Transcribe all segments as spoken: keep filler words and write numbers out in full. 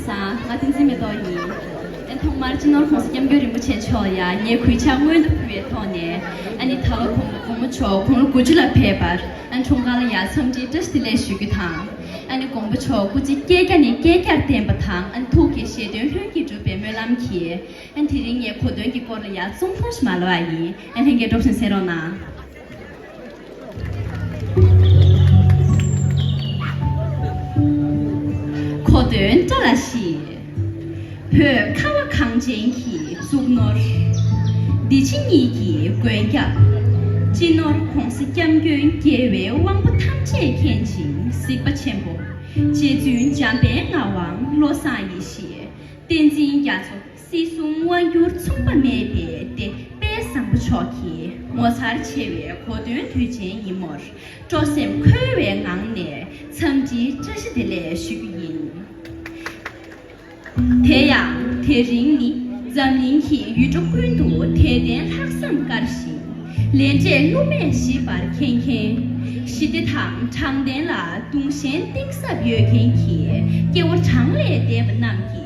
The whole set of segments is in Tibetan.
ང་བསྟན་འཛིན་མེ་ཏོག་ཡིན། ཨ་ཐོག་མར་སྤྱི་ནོར་༸གོང་ས་༸སྐྱབས་མགོན་རིན་པོ་ཆེ་མཆོག་ལ་ཡང་ངས་གུས་ཕྱག་སྔོན་དུ་ཕུལ་བའི་ཐོག་ནས། ཨ་ནི་ད་བར་གོང་གོང་མ་མཆོག་དགུང་ལོ་དགུ་བཅུ་ལ་ཕེབས་པར། ཨ་འཁྲུངས་སྐར་ལ་ཡང་འཚམས་འདྲིའི་བཀྲ་ཤིས་བདེ་ལེགས་ཞུ་རྒྱུ་དང་། ཨ་ནི་དགོངས་པ་མཆོག་སྐུ་ཚེ་བསྐལ་བརྒྱ་ནས་བསྐལ་བརྒྱར་བརྟན་པ་དང་། ཨ་ཐུགས་ཀྱི་བཞེད་དོན་ལྷུན་གྱིས་འགྲུབ་པའི་སྨོན་ལམ་གྱིས། ཨ་དེ་རིང་ངས་གོ་སྟོན་གྱི་སྐོར་ལ་ཡང་ཙུང་ཐུང་ཞིག་མ་ལབ་པ་ཡིན། ཨ་ལྷན་རྒྱས་སྒྲོག་བཞིན་གསན་རོགས་གནང་། གོ་དོན་བཀྲ་ལ་ཤིས། བོད་ཁ་བ་གངས་ཅན་གྱི་གཙུག་ནོར། འདི་ཕྱི་གཉིས་ཀྱི་མགོན་སྐྱབས། སྤྱི་ནོར་༸གོང་ས་༸སྐྱབས་མགོན་རྒྱལ་བའི་དབང་པོ་ཐམས་ཅད་མཁྱེན་ཅིང་གཟིགས་པ་ཆེན་པོ། རྗེ་བཙུན་འཇམ་དཔལ་ངག་དབང་བློ་བཟང་ཡེ་ཤེས། བསྟན་འཛིན་རྒྱ་མཚོ། སྲིད་གསུམ་དབང་བསྒྱུར་མཚུངས་པ་མེད་པའི་སྡེ་དཔལ་བཟང་པོ་མཆོག་གི་ངོ་མཚར་ཆེ་བའི་གོ་སྟོན་དུས་ཆེན་ཡིན་མོར། སྤྲོ་སེམས་འཁོལ་བའི་ངང་ནས་འཚམས་འདྲིའི་བཀྲ་ཤིས་བདེ་ལེགས་ཞུ་རྒྱུ་ཡིན། དེ་ཡང་དེ་རིང་ནི་འཛམ་གླིང་གི་ཡུལ་གྲུ་ཀུན་ཏུ་དད་ལྡན་ལྷག་བསམ་དཀར་ཞིང་། ལས་འབྲས་བསླུ་མེད་ཞི་བར་མཁྱེན་མཁན། ཞི་བདེ་དང་དྲང་བདེན་ལ་དུང་ཞེན་གཏིང་ཟབ་ཡོད་མཁན་གྱི་སྐྱེ་བོ་གྲངས་ལས་འདས་པ་རྣམས་ཀྱི་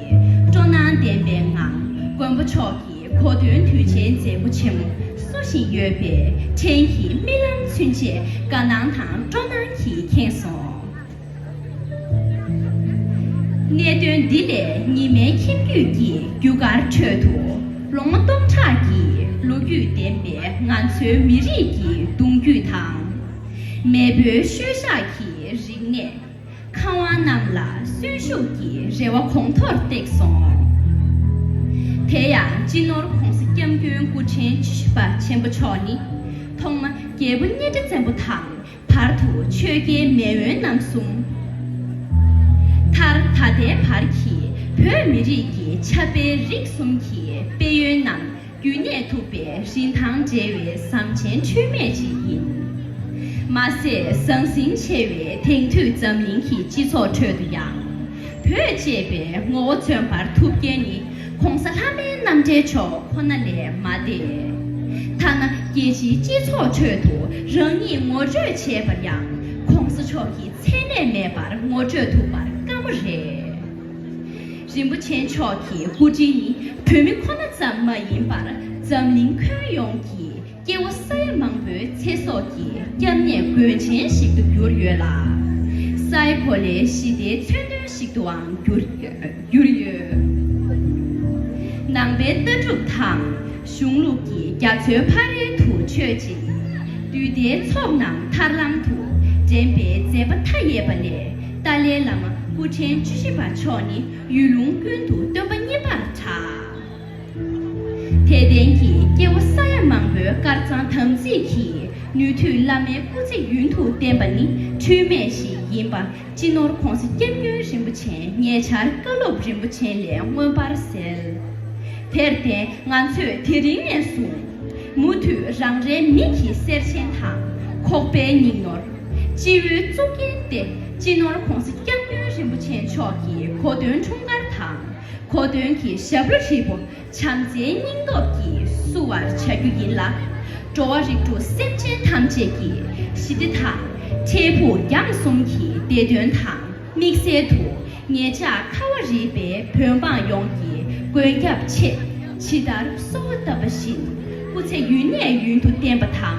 སྤྲོ་སྣང་ལྡན་པའི་ངང་། མགོན་པོ་མཆོག་གི་གོ་སྟོན་དུས་ཆེན་མཛད་སྒོ་ཆེན་མོ་བསུ་བཞིན་ཡོད་པའི་ཕྲན་གྱི་རྨི་ལམ་ཚུན་ཆད་དགའ་སྣང་དང་སྤྲོ་སྣང་གིས་ཁེངས་སོང་། གནད་དོན་འདི་ལས་ཉི་མའི་ཁྱིམ་རྒྱུད་ཀྱི་རྒྱུ་སྐར་ཁྲོད་དུ། ལོ་ངོ་སྟོང་ཕྲག་གི་ལོ་རྒྱུས་ལྡན་པའི་ང་ཚོའི་མི་རིགས་ཀྱི་གདུང་རྒྱུད་དང་། མེས་པོའི་ཤུལ་བཞག་གི་རིག་གནས། ཁམས་དབང་རྣམས་ལ་གསོན་ཤུགས་ཀྱི་རེ་བ་གོང་མཐོར་བཏེགས་སོང་། དེ་ཡང་སྤྱི་ནོར་༸གོང་ས་༸སྐྱབས་མགོན་སྐུ་ཕྲེང་བཅུ་བཞི་པ་ཆེན་པོ་མཆོག་ནི། ཐོག་མ་རྒྱལ་པོ་གཉའ་ཁྲི་བཙན་པོ་དང་། བར་དུ་ཆོས་རྒྱལ་མེས་དབོན་རྣམ་གསུམ། མཐར་ད་ལྟའི་བར་གྱི་བོད་མི་རིགས་ཀྱི་ཆབ་དཔལ་རིག་གསུམ་གྱི་དཔལ་ཡོན་རྣམས་རྒྱུན་གནས་ཐུབ་པའི་རིན་ཐང་བྲལ་བའི་ཟམ་ཆེན་འཁྲུལ་མེད་ཅིག་ཡིན། མ་ཟད་ཟང་ཟིང་ཆེ་བའི་དེང་དུས་འཛམ་གླིང་གི་སྤྱི་ཚོགས་ཁྲོད་དུ་ཡང་། བོད་ཅེས་པའི་ངོ་བོ་མཚོན་པར་ཐུབ་མཁན་ནི་༸གོང་ས་ལྷ་སྨན་རྣམ་འདྲེན་མཆོག་ཁོ་ན་ལས་མ་འདས། ཐ་ན་རྒྱལ་སྤྱིའི་སྤྱི་ཚོགས་ཁྲོད་དུ་རང་ཉིད་ངོ་སྤྲོད་བྱས་པར་ཡང་༸གོང་ས་མཆོག་གི་མཚན་གནས་མེད་པར་ངོ་སྤྲོད་ཐུབ་པར་དཀའ་མོ་རེད། རིན་པོ་ཆེ་མཆོག་གི་སྐུ་དྲིན་ནི་བོད་མི་ཁོ་ན་ཙམ་མ་ཡིན་པར་འཛམ་གླིང་ཁྱོན་ཡོངས་ཀྱི་སྐྱེ་བོ་ས་ཡ་མང་པོའི་ཚེ་སྲོག་གི་སྐྱབས་གནས་མགོན་ཆེན་ཞིག་ཏུ་གྱུར་ཡོད་ལ། སའི་གོ་ལའི་ཞི་བདེའི་མཚོན་དོན་ཞིག་ཏུའང་གྱུར་གྱུར་ཡོད། ནང་པའི་ལྟ་གྲུབ་དང་གཞུང་ལུགས་ཀྱི་རྒྱ་མཚོའི་ཕ་རོལ་ཏུ་ཆོད་ཅིང་། འདུས་སྡེའི་ཚོགས་རྣམས་ཐར་ལམ་དུ་འདྲེན་པའི་མཛད་པ་མཐའ་ཡས་པ་ལས་ཏཱ་ལའི་བླ་མ་སྐུ་ཕྲེང་བཅུ་བཞི་པ་མཆོག་ནི་ཡུལ་ལུང་ཀུན་ཏུ་སྟོན་པ་བརྙེས་པར་གྲགས། དད་ལྡན་གྱི་སྐྱེ་བོ་ས་ཡ་མང་པོའི་དཀར་གཙང་དམ་ཚིག་གིས་ནུས་མཐུའི་བླ་མའི་སྐུ་ཚེ་ཡུན་དུ་བརྟན་པ་ནི་འཁྲུལ་མེད་ཞིག་ཡིན་པ། སྤྱི་ནོར་༸གོང་ས་༸སྐྱབས་མགོན་རིན་པོ་ཆེ་ཉེ་ཆར་བཀའ་སློབ་རིན་པོ་ཆེ་ལས་མངོན་པར་གསལ། དེར་བརྟེན་ང་ཚོས་དེ་རིང་ནས་བཟུང་མུ་མཐུད་རང་རེའི་མིག་གི་སེར་ཆེན་དང་ཁོག་པའི་སྙིང་ནོར། སྤྱི་བོའི་གཙུག་རྒྱན་ཏེ་སྤྱི་ནོར་༸གོང་ས་༸སྐྱབས་མགོན་རིན་པོ་ཆེ་མཆོག་གི་གོ་སྟོན་འཁྲུངས་སྐར་དང་གོ་སྟོན་གྱི་ཞབས་ལྷོ་ཧྲིལ་པོ་བྱམས་བརྩེའི་སྙིང་སྟོབས་ཀྱིས་བསུ་བར་བྱ་རྒྱུ་ཡིན་ལ། འགྲོ་བ་རིགས་དྲུག་སེམས་ཅན་ཐམས་ཅད་ཀྱི་ཞི་བདེ་དང་འཕྲལ་ཕུགས་རྒྱང་གསུམ་གྱི་བདེ་དོན་དང་དམིགས་བསལ་དུ་ངེད་ཅག་ཁ་བ་རི་པའི་བོད་འབངས་ཡོངས་ཀྱི་མགོན་སྐྱབས་ཆེད་ཇི་ལྟར་གསོལ་བ་བཏབ་པ་བཞིན་སྐུ་ཚེ་ཡུན་ནས་ཡུན་དུ་བརྟན་པ་དང་།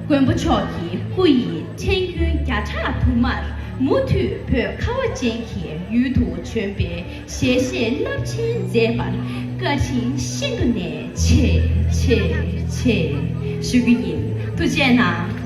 མགོན་པོ་མཆོག་གི་སྐུ་ཡི་ཁྲེང་ཀོན་བརྒྱ་ཕྲག་དུ་མར་མུ་མཐུད་བོད་ཁ་བ་ཅན་གྱི་ཡུལ་དུ་བྱོན་པའི་ཞལ་བཞེས་རླབས་ཆེན་མཛད་པར་བཀའ་དྲིན་ཤིན་ཏུ་ནས་ཆེ་ཆེ་ཆེ་ཞུ་རྒྱུ་ཡིན། ཐུགས་རྗེ་གནང་།